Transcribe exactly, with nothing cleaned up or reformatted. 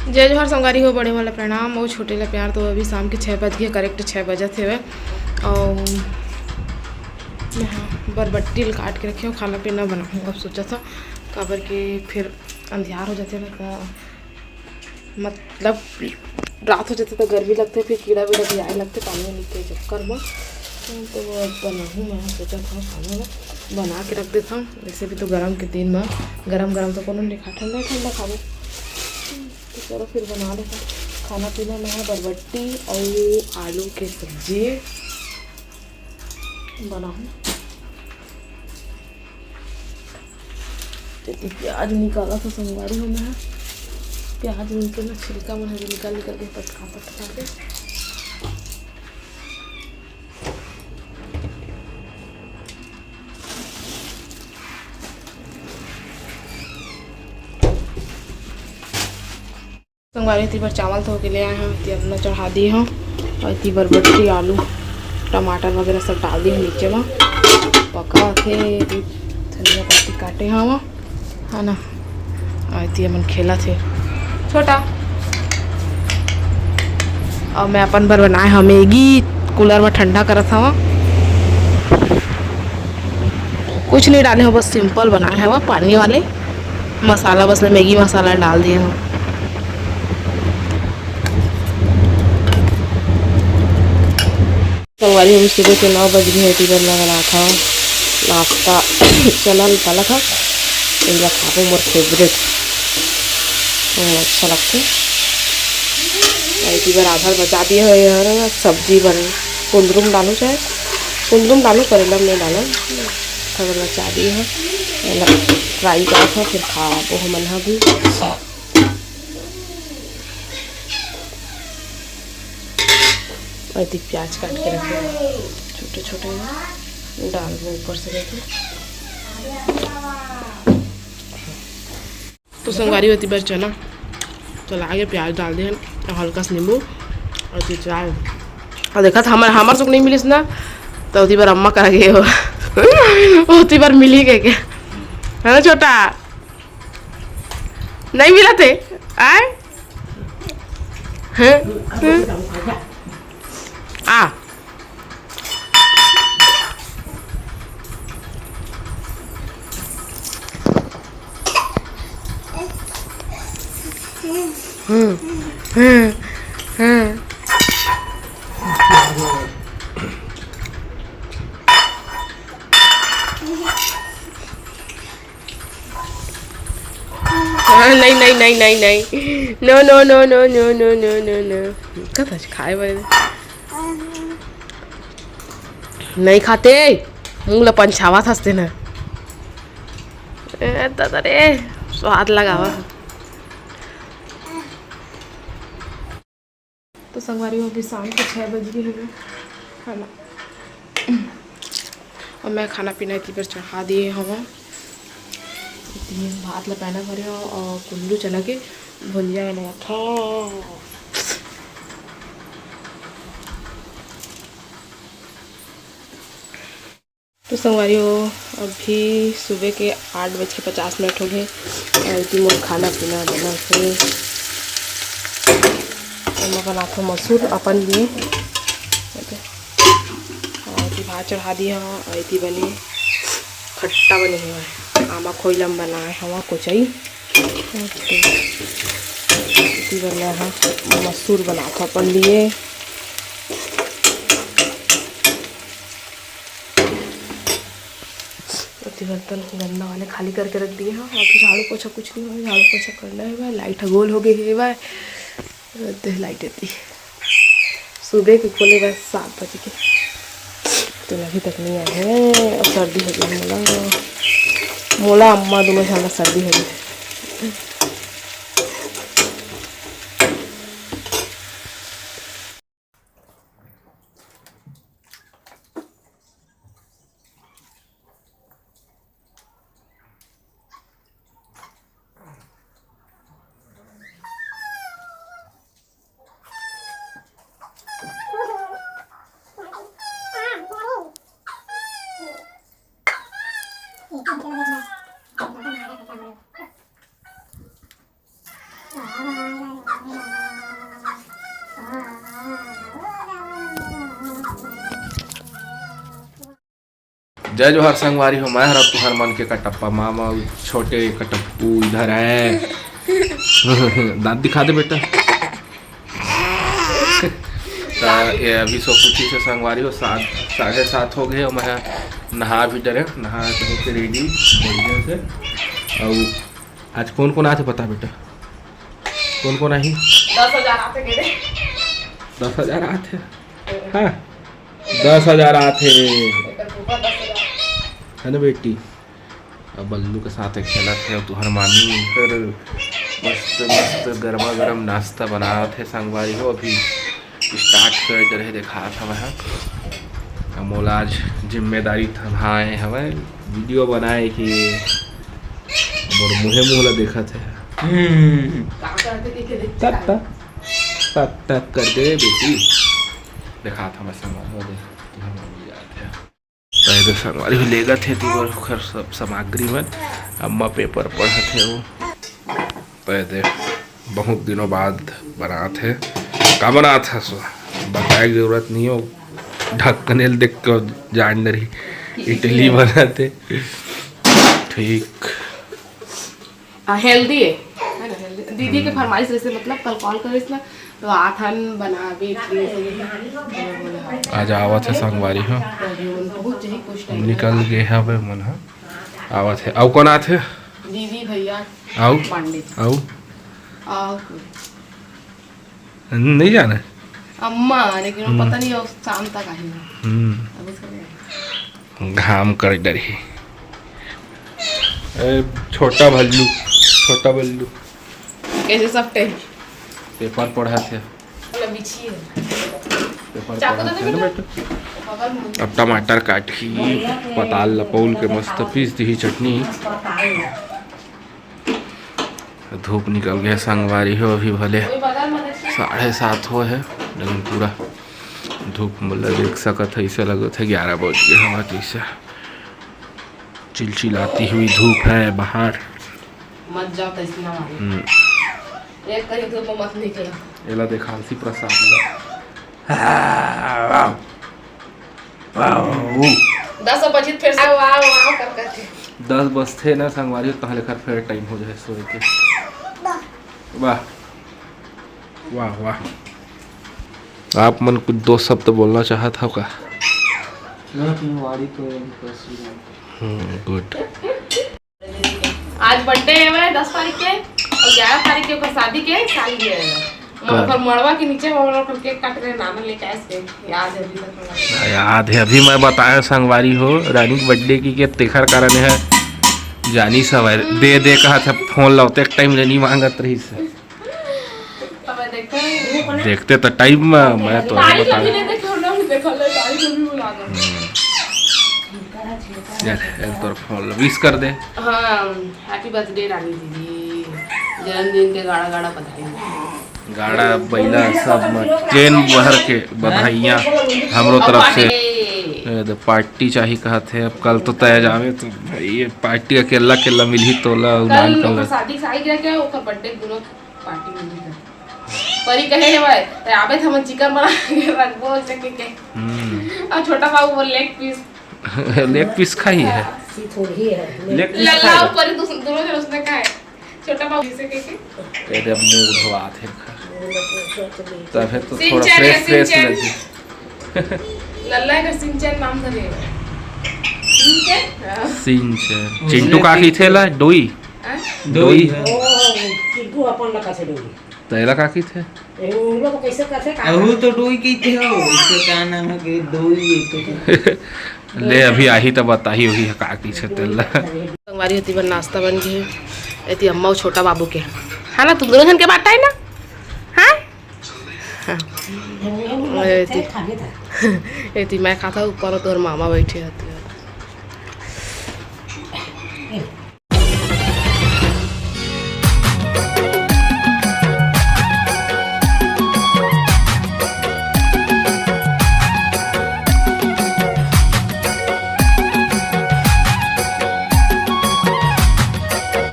जय जोहार संगवारी हो, बड़े वाला प्रणाम अउ छोटे ला प्यार। तो अभी शाम के छः बज गए, करेक्ट छः बजत हेवय। अउ मैं हा बरबट्टी ल काट के रखे हो, खाना पीना बनाऊँ अब सोचा था, काबर के फिर अंधियार हो जाते ना, त मतलब रात हो जाते तो गर्मी लगते, फिर कीड़ा वीड़ा भी आए लगते पानी वानी के चक्कर में। तो बनाऊँ मैं सोचा था खाना ना बना के रख देता हूँ। वैसे भी तो गरम के दिन में गरम गरम तो कोनो नहीं खा, ठंडा ठंडा खाबो। तो चलो फिर बना लेते हैं खाना पीना। मैं बरबट्टी और आलू के सब्जी बनाऊँ। तेती प्याज निकाला था संगवारी हो मैं। प्याज मन के ना छिलका मन हवे निकाल निकाल के पटका पटका के। संगवारी, एती बर चावल धो के ले आए हंव, एती अपना चढ़ा दिए हंव। और एती बरबट्टी, आलू, टमाटर वगैरह सब डाल दिए हंव नीचे म। पका थे, धनिया पत्ती काटे हंव, है ना। और एती हमन खेला थे छोटा। और मैं अपन बर बनाए हंव मैगी, कूलर में ठंडा करत हंव। कुछ नहीं डाले हंव, बस सिंपल बनाए हंव, पानी वाले मसाला, बस मैं मैगी मसाला डाल दिए हंव। संगवारी, हम सुबह के नौ बज गए, एती बर मैं बनात हंव नाश्ता, चना ल तलत हंव, एला खाबो, मोर फेवरेट, हम्म, अच्छा लगथे। और एती बर आधा बचा दिए हंव, ये हर ना सब्जी बर, कुंदरू म डालूं चाहे कुंदरू म डालूं, करेला म नहीं डालूं, थोड़ा बचा दिए हंव, एला फ्राई करत हंव, फिर खाबो हमन ह भी। और एती प्याज काट के रखे हंव, छोटे छोटे डाल दो ऊपर से लेके। तो संगवारी, एती बर चना तो लागे, प्याज डाल दे हन, और हल्का सा नींबू और एती चाय। और देखा था हमर हमर सुख नहीं मिलिस ना, तो एती बर अम्मा करा गए हो। एती बर मिली के, के है ना छोटा? नहीं मिला थे। आए। हैं? हैं? आ। हम्म, हम्म, हम्म। हाँ, नहीं, नहीं, नहीं, नहीं, नहीं। No, no, no, no। कब आज खाए वाले? नहीं खाते, मुंह ला पंछावा था तेन। ए, दादा रे, स्वाद लगावा। तो संगवारी हो गई, शाम के छः बज गए हवे, है ना। और मैं खाना पीना एती बर चढ़ा दिए हवं। एती भात ला पैना भरे हवं और कुंदरू चना के भुंजिया बनावत हवं। तो संगवारी हो, अभी सुबह के आठ बज के पचास मिनट हो गए और एती मोर खाना पीना बना थे। एमा बनाथो मसूर अपन लिए, और एती भात चढ़ा दिए हवं और एती बने खट्टा बने हुआ है, आमा खोइला म बनाए हवं कोचई। एती बर मैं ह मसूर बनाथो अपन लिए। एती बर्तन गंदा वाले खाली करके रख दिए हवं। अभी झाड़ू पोछा कुछ नहीं हुआ, झाड़ू पोछा करना है भाई। लाइट ह गोल हो गई है भाई, दे लाइट एती। सुबह के खोले बस सात बजे के, तो अभी तक नहीं आए हैं। अब सर्दी हो गई मोला, मोला अम्मा दोनों झन ला सर्दी हो गई। जय जोहार संगवारी हो, मैं हर तुहर मन के कटप्पा मामा, छोटे कटप्पू इधर है। दांत दिखा दे बेटा। त ये अभी सो कुछ से संगवारी हो, सात, साढ़े सात हो गए और मैं नहा भी डरे, नहा धो के रेडी बढ़िया से। और आज कौन कौन आथे बता बेटा, कौन कौन आही? दस हजार आथे के रे। दस हजार आथे? हाँ, दस हजार आथे। एकर फूफा दस हजार। है ना बेटी? अब बल्लू के साथ खेलत हे, अब तुहर मामी फिर मस्त मस्त गरमा गरम नाश्ता बनात हे संगवारी हो। अभी स्टार्ट कर रहे, देखात हवय। अब मोला आज जिम्मेदारी थम्हाए हवय वीडियो बनाए के। मोर मुँहे मुँह ला देखत हे। हम्म। तत तत तत तत कर दे बेटी। देखात हवय संगवारी हो, देख, तुहर मामी जात हे। पैदे संगवारी हो लेगत हे तेवर ओखर सब सामग्री मन। अम्मा पेपर पढ़त हे वो। पैदे बहुत दिनों बाद बनात हे। का बनात हे सो? बताए के जरूरत नहीं हो, ढक्कन ल देख के जान डरही। इडली बनात हे। ठीक। हाँ, हेल्दी है, है ना, हेल्दी। दीदी के फरमाइश रहिस, मतलब कल कॉल करिस ना, तो आथन बनाबे इडली से। आज आवत हे संगवारी हो। बहुत जही कुछ टाइम निकल गे हवे मन ह। आवत हे। अउ कौन आत हे? दीदी, भैया, अउ? पांडे। अउ? अउ कोई। नहीं जाने। अम्मा, लेकिन वो हम्म। पता नहीं, वो शाम तक आई है। हम्म। अब उसका नहीं। घाम कर डरही। ए, छोटा भल्लू, छोटा बल्लू। कैसे सब टाइम? पेपर पढ़त हे। मतलब बिछी है। पेपर चाकू पढ़त तो हे ना बेटा। बगल में। अब टमाटर काटही, पताल ल पउल के मस्त पीस दिही चटनी। धूप निकल गया संगवारी हो, अभी भले साढ़े सात हो है, लेकिन पूरा धूप मतलब देख सकत है, ऐसे लगत है ग्यारह बज गए हवा, जैसे चिलचिलाती हुई धूप है बाहर। मत जाओ तैसना वाली। हम्म। एक कहीं धूप में मत निकलो। एला देखा आलसी प्रसाद ला। दस बजे फिर से वाह, वाह, वाह कर करके। दस बजथे ना संगवारी, तहाँ ले कर फिर टाइम हो जाए सोए के। वाह, वाह, वाह। आप मन कुछ दो शब्द बोलना चाहत हव का? हम्म, गुड। आज बर्थडे है दस तारीख के और ग्यारह तारीख के ओकर शादी के सालगिरह है। का? ओकर मड़वा के नीचे वो लोग केक काट रहे, नाना लेके आए थे। याद है अभी तक हमरा। याद है, अभी मैं बताया संगवारी हो, रानी के बर्थडे की के तेखर कारण है। जानी सवार दे दे कहा था, फोन लाओ, ते टाइम ले नहीं मांगत रही से। अब देखते हैं। देखते तो टाइम में मैं तो तारीख बता अभी नहीं देखे, हम लोग देखा ले, तारीख अभी बुला दो। हम्म। यार, यार, तोर फोन ला विश कर दे। हाँ, हैप्पी बर्थडे रानी दीदी, जन्मदिन के गाड़ा गाड़ा बधाई। गाड़ा बैला सब में ट्रेन भर के बधाइयाँ हमरो तरफ से। ए, दे पार्टी चाही कहत है, अब कल तो तय जावे तो भाई ये पार्टी अकेला अकेला मिलही तोला, कल उनान ओकर कल। शादी के सालगिरह के, ओकर बर्थडे दोनों पार्टी मिली है। परी कहे है भाई, ते आबे त हमन चिकन बना के रखबो सके के। हम्म। और छोटा बाबू बोल लेग पीस। लेग पीस खाई है। सी थोड़ी है। लेग पीस लल्ला खाई। ऊपर ही दूस-, दोनों जन उसने खाए। छोटा बाबू इसे के के। तेरे मुंह धोआ थे। तब है तो थोड़ा सिंचन है, फ्रेश, फ्रेश सिंचन। लगे। लल्ला का सिंचन नाम धरे। सिंचन? हाँ। सिंचन। चिंटू का की थेला? डोई? हाँ? डोई। ओ, चिंटू अपन लगा से डोई। त एला का कहिथे? ए, उन लोग कैसे करथे, का अहू तो डोई कहिथे हो, इसके का नाम है कि डोई है तो। ले, अभी आही त बताही होही का कहिथे तेला। संगवारी होती बन नाश्ता बन गई है। एती अम्मा और छोटा बाबू के। है ना, तुम दोनों जन के बांटा है ना? हाँ? हाँ। एती, एती मैं खाता हूँ, ऊपर तोर मामा बैठे हती।